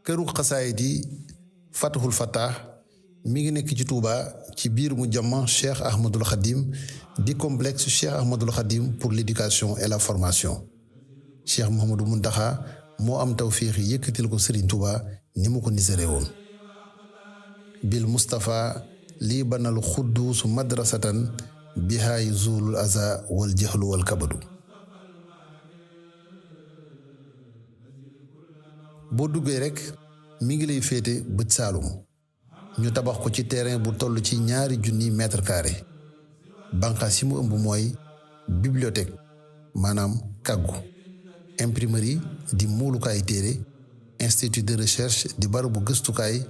këru xasaayit yi Fatahul Fatah mi ngi nekk ci Touba ci biir mu jàmm Cheikh Ahmadul Khadim di complexe Cheikh Ahmadul Khadim pour l'éducation et la formation. Cheikh Mouhamadou Mountakha moo am tawfiix yi yëkkatil ko Serigne Touba ni mu ko nisaree woon. bil Mustafa lii banal xudduusu madrasatan bihaa yuzuulul aza wal jahlu wal kabadu. boo duggee rekk mi ngi lay féete bët saalum ñu tabax ko ci terrain bu toll ci 2,000 mètres carrés banqaas yi mu ëmb mooy bibliothèque maanaam kàggu, imprimerie di muulukaay téere, institut de recherche di barabu gëstukaay,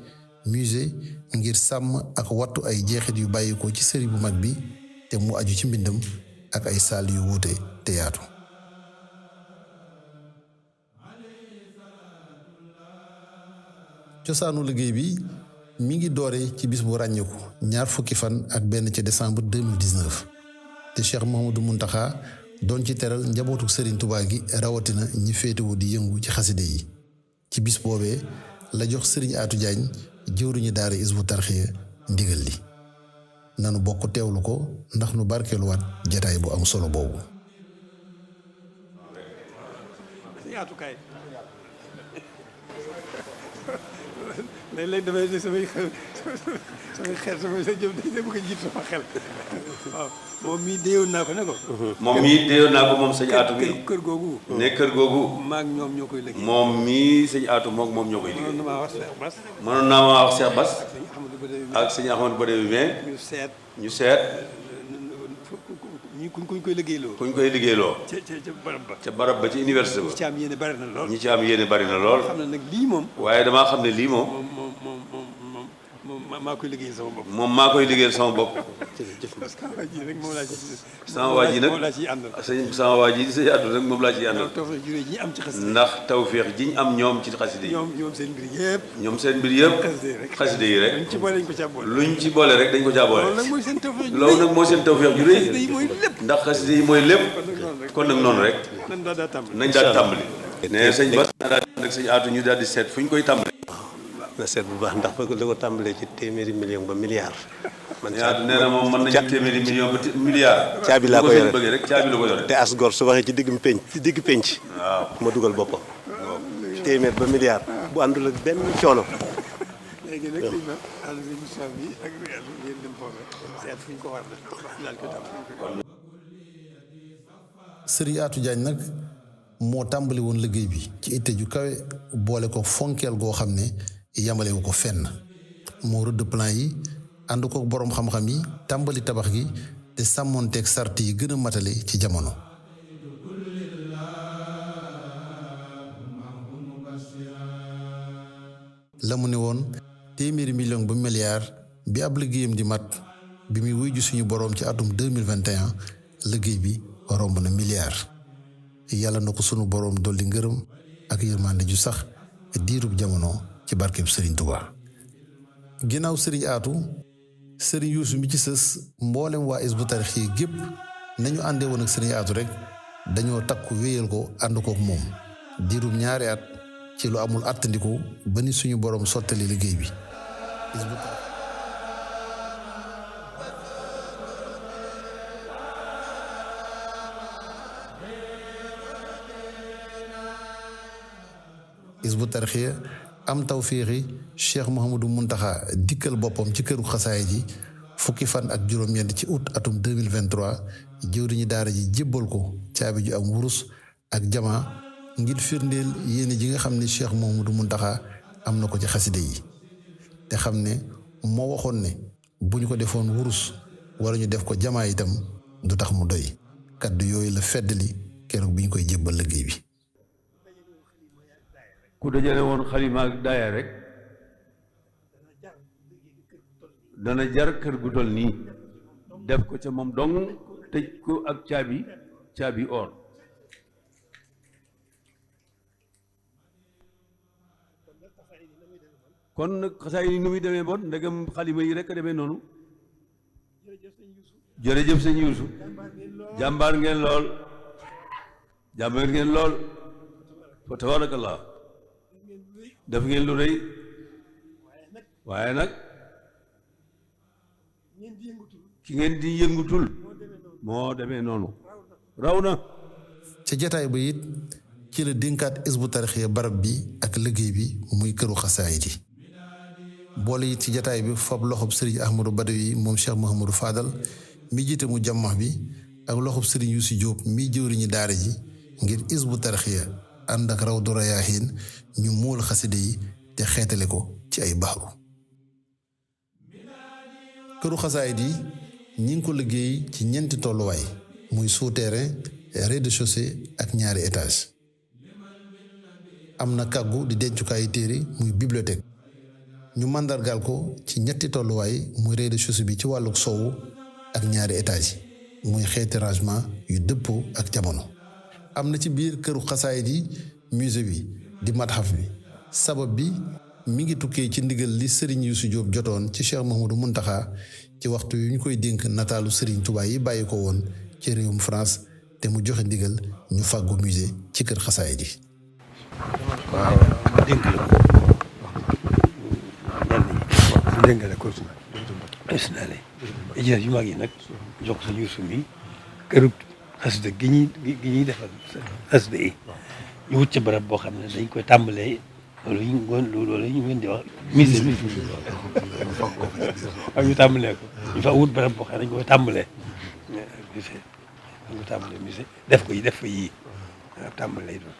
musée ngir sàmm ak wattu ay jeexit yu bàyyi ko ci sëri bu mag bi te mu aju ci mbindam ak ay saal yu wuute te yaatu. cosaanu liggéey bi mi ngi doore ci bis bu ràññeeku 20 fan ak benn ci décembre 2019 te Cheikh Mouhamadou Mountakha doon ci teral njabootu Serigne Touba gi rawatina ñi féetewu di yëngu ci xaside yi. ci bis boobee la jox Serigne Atou Diagne jëwriñu daara Hizbut Tarqiyyah ndigal li nanu bokk teewlu ko ndax nu barkeeluwaat jataay bu am solo boobu. léeg-léeg damay ne samay xel samay sa jëm dañ bëgg a jiit sama xel waaw moom mii déewoon naa ko ne ko. moom mii déewoon naa ko moom sëñ Atou bi kër googu. ne kër googu. maa ngi ñoom ñoo koy liggéey. moom mii sëñ Atou moom ñoo koy liggéey. mënoon na maa wax Cheikh Bass. mënoon naa maa wax Cheikh Bass. ak sëñ Ahmadou Badawi mais. ñu seet. kuñ koy liggéeyloo. kuñ koy liggéeyloo. ca barab ba. ca barab ba ci université ba. ñi ci am yéene bari na lool. ñi ci am yéene bari na lool. xam na nag lii moom. waaye damaa xam ne lii moom. maa koy liggéeyal sama bopp. moom maa koy liggéeyal sama bopp. parce que waa ji rek moom laa ci. sama waa ji nag moom laa ciy àndal. sama waa ji sëñ Atou nag moom laa ciy àndal. tawfeex ju rëy ji am ci xasida. ndax tawfeex ji ñu am ñoom ci xasida yi. ñoom seen mbir yëpp. ñoom seen mbir yëpp. xasida yi rek. luñ ci boole dañ ko caa boole. luñ ci boole rek dañ ko caa boole. loolu nag mooy seen tawfeex ju rëy. loolu nag mooy seen tawfeex ju rëy. xasida yi mooy lépp. ndax xasida yi mooy lépp. kon nag noonu rek. nañ daal tàmbali. nañ daal tàmbali. ne sëñ Bass na daal nag sëñ Atou ñu daal di seet fu ñu koy tàmbali. na seet bu baax ndax li ko tàmbalee ci téeméeri million ba milliard. man Atou nee na moom mën nañu téeméeri million ba milliard. caabi laa ko yore bëggee rek caabi la ko yore. te as gor su waxee ci digg penc. waaw ma dugal boppam. téeméer ba milliard. bu àndul ak benn coono. léegi nag dañ ma ànd si émission bi ak ngeen dem foofu seet fu ñu ko war a daal ko tàmbali. Serigne Atou Diagne nag moo tàmbali woon liggéey bi ci itte ju kawe boole ko fonkeel goo xam ne yamalewu ko fenn moo rëdd plan yi ànd ko boroom xam-xam yi tàmbali tabax gi te sàmmoonteeg sart yi gën a matale ci jamono. la mu ne woon téeméeri million ba milliard bi ab liggéeyam di mat bi muy wuy ju suñu boroom ci atum 2021 liggéey bi romb na milliard yàlla na ko sunu boroom dolli ngërëm ak yërmande ju sax diirub jamono ci barkeb Serigne Touba. ginnaaw Serigne Atou Serigne Youssou mi ci sës mboolem waa Hizbut Tarqiyyah gépp nañu àndee woon ak Serigne Atou rek dañoo takku wéyal ko ànd kook moom diirub 2 at ci lu amul àttandiku ba ni suñu boroom sottali liggéey bi. Hizbut Tarqiyyah am tawféexi Cheikh Mouhamadou Mountakha dikkal boppam ci këru xasaay ji fukki fan ak juróom-ñeent ci août atum 2023 jëwriñu daara ji jébbal ko caabi ju am wurus ak jamaa ngir firndeel yéene ji nga xam ne Cheikh Mouhamadou Mountakha am na ko ci xaside yi te xam ne moo waxoon ne bu ñu ko defoon wurus wala ñu def ko jamaa itam du tax mu doy kaddu yooyu la feddali keroog bi ñu koy jébbal liggéey bi. ku dajale woon xalima ak daaya rek dana jar kër gu toll nii def ko ca moom dong tëj ko ak caabi or kon nag xasaay yi ni muy demee bon ndegam xalima yi rek a demee noonu jërëjëf sëñ Yuusu jàmbaar ngeen lool fa tabarakallah def ngeen lu rëy waaye nag ki ngeen di yëngutul moo demee noonu raw na. ca jataay ba it ci la dénkaat Hizbut Tarqiyyah barab bi ak liggéey bi muy këru xasaayid yi boole it ci jataay bi fab loxob sëriñ Ahmadou Badawi moom Cheikh Mouhamadou Fadal mi jiite mu jàmmax bi ak loxob sëriñ Youssou Diop mi jëwriñu daara ji ngir Hizbut Tarqiyyah ànd ak Rawdu Rayaahiin ñu muul xaside yi te xeetale ko ci ay baxru. këru xasaayid yi ñi ngi ko liggéey ci ñeenti tolluwaay muy souterrain rez-de-chaussée ak ñaari étage am na kàggu di dencukaayu téere muy bibliothèque ñu màndargaal ko ci ñetti tolluwaay muy rez-de-chaussée bi ci wàlluk soowu ak ñaari étage yi muy xeeti rangement yu dëppoo ak jamono. am na ci biir këru xasaayid yi musée bi di matxaf bi sabab bi mi ngi tukkee ci ndigal li Serigne Youssou Diop jotoon ci Cheikh Mouhamadou Mountakha ci waxtu yu ñu koy dénk nataalu Serigne Touba yi bàyyi ko woon ci réewum France te mu joxe ndigal ñu fàggu musée ci kër xasaayid yi. waaw ma dénk la ko ñenn ñi dénk la ko nationale yu mag yi nag jox ko sa Youssou mi këru xasida gi ñuy defal xasida yi ñu wut ca barab boo xam ne dañ koy tàmbalee loolu ñu ngeen di wax musée bi ak ñu tàmbalee ko ñu fa wut barab boo xam ne dañ koy tàmbalee musée dañ ko tàmbalee musée def fa yii tàmbalee doon.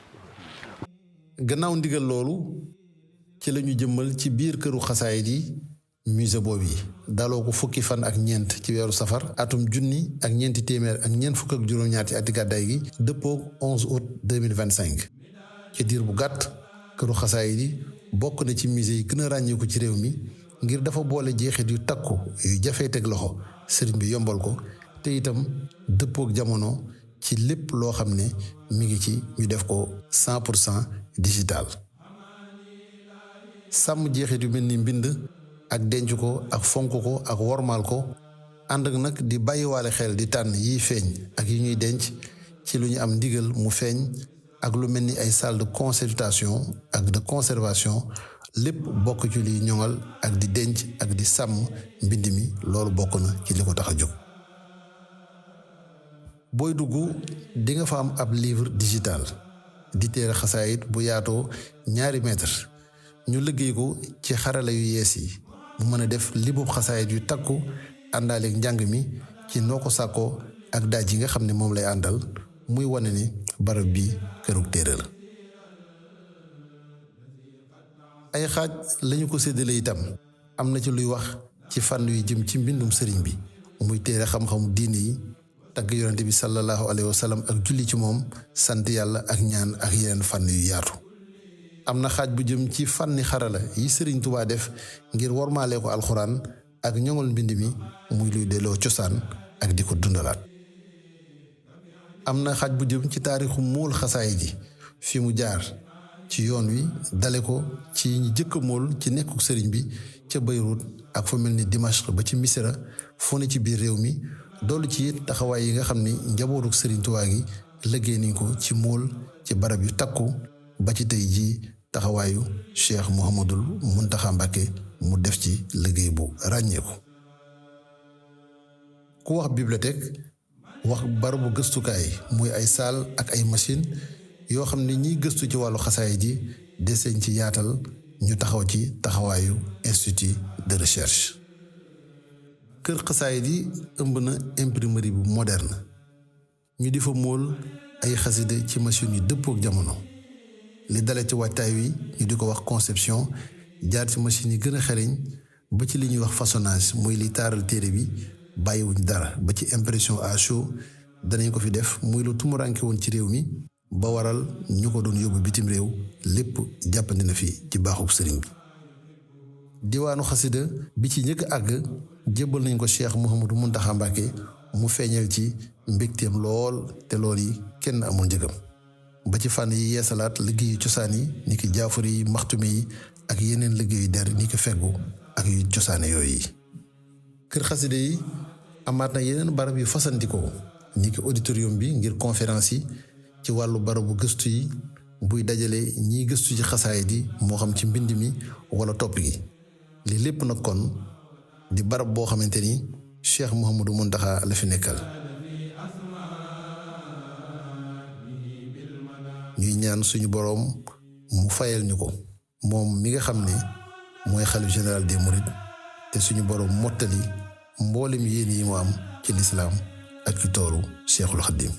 gannaaw ndigal loolu ci lañu jëmmal ci biir këru xasaayid yi musée boobu yi daloo ko fukki fan ak ñeent ci weeru safar atum junni ak ñeenti téeméer ak ñeent fukk ak juróom-ñaati ati gàddaay gi dëppoog 11 août 2025 ci diir bu gàtt këru xasaayid yi bokk na ci musée yi gën a ràññeeku ci réew mi ngir dafa boole jeexit yu takku yu jafee teg loxo sëriñ bi yombal ko te itam dëppoog jamono ci lépp loo xam ne mi ngi ci ñu def ko 100% digital. sàmm jeexit yu mel ni mbind ak denc ko ak fonk ko ak wormaal ko ànd ak nag di bàyyiwaale xel di tànn yiy feeñ ak yi ñuy denc ci lu ñu am ndigal mu feeñ ak lu mel ni ay salle de consultation ak de conservation lépp bokk ci liy ñoŋal ak di denc ak di sàmm mbind mi loolu bokk na ci li ko tax a jóg. booy dugg di nga fa am ab livre digital di téere xasaayit bu yaatoo 2 mètres ñu liggéey ko ci xarala yu yees yi mu mën a def libub xasaayit yu takku àndaaleeg njàng mi ci noo ko sàkkoo ak daaj yi nga xam ne moom lay àndal muy wane ni barab bi kërug téere la. ay xaaj lañu ko séddale itam am na ci luy wax ci fànn yu jëm ci mbindum sëriñ bi muy téere xam-xamu diine yi tagg yonente bi sallallahu alayhi wa sallam ak julli ci moom sant yàlla ak ñaan ak yeneen fànn yu yaatu. am na xaaj bu jëm ci fànni xarala yi sëriñ Tuubaa def ngir wormaalee ko alxuraan ak ñoŋol mbind mi muy luy delloo cosaan ak di ko dundalaat. am na xaaj bu jëm ci taarixu mool xasaayid ji fi mu jaar ci yoon wi dale ko ci ñi jëkk mool ci nekkuk sëriñ bi ca Beyrouth ak fu mel ni Dimashq ba ci Misra fu ne ci biir réew mi doolu ci it taxawaay yi nga xam ni njabootuk sëriñ Tuubaa gi liggéey nañ ko ci mool ci barab yu takku ba ci tey jii taxawaayu Cheikh Mouhamadul Mountakha Mbacké mu def ci liggéey bu ràññeeku. ku wax bibliothèque wax barabu gëstukaay muy ay salle ak ay machine yoo xam ne ñiy gëstu ci wàllu xasaay ji deseñ ci yaatal ñu taxaw ci taxawaayu institut de recherche. kër xasaay ji ëmb na imprimerie bu moderne ñu di fa mool ay xaside ci machine yu dëppook jamono li dale ci waajtaay wi ñu di ko wax conception jaar ci machine yi gën a xereñ ba ci li ñuy wax façonnage muy li taaral téere bi bàyyiwuñ dara ba ci impression à chaud danañ ko fi def muy lu tumuranke woon ci réew mi ba waral ñu ko doon yóbbu bitim réew lépp jàppandi na fi ci baaxub sëriñ bi. diwaanu xasida bi ci njëkk àgg jébbal nañ ko Cheikh Mouhamadou Mountakha Mbacké mu feeñal ci mbégteem lool te lool yi kenn amul njëgam ba ci fànn yi yeesalaat liggéeyu cosaan yi ni ki jaafur yi maxtume yi ak yeneen liggéeyu der ni ki feggu ak yu cosaane yooyu yi. kër xasida yi amaat na yeneen barab yu fasantikoo ni ki auditorium bi ngir conférence yi ci wàllu barabu gëstu yi buy dajale ñiy gëstu ci xasaay di moo xam ci mbind mi wala topp gi li lépp nag kon di barab boo xamante ni Cheikh Mouhamadou Mountakha la fi nekkal. ñuy ñaan suñu boroom mu fayal ñu ko moom mi nga xam ne mooy xalif général des mourides te suñu boroom mottali mboolem yéen yi mu am ci lislaam ak ci toolu Cheikhul Khadim.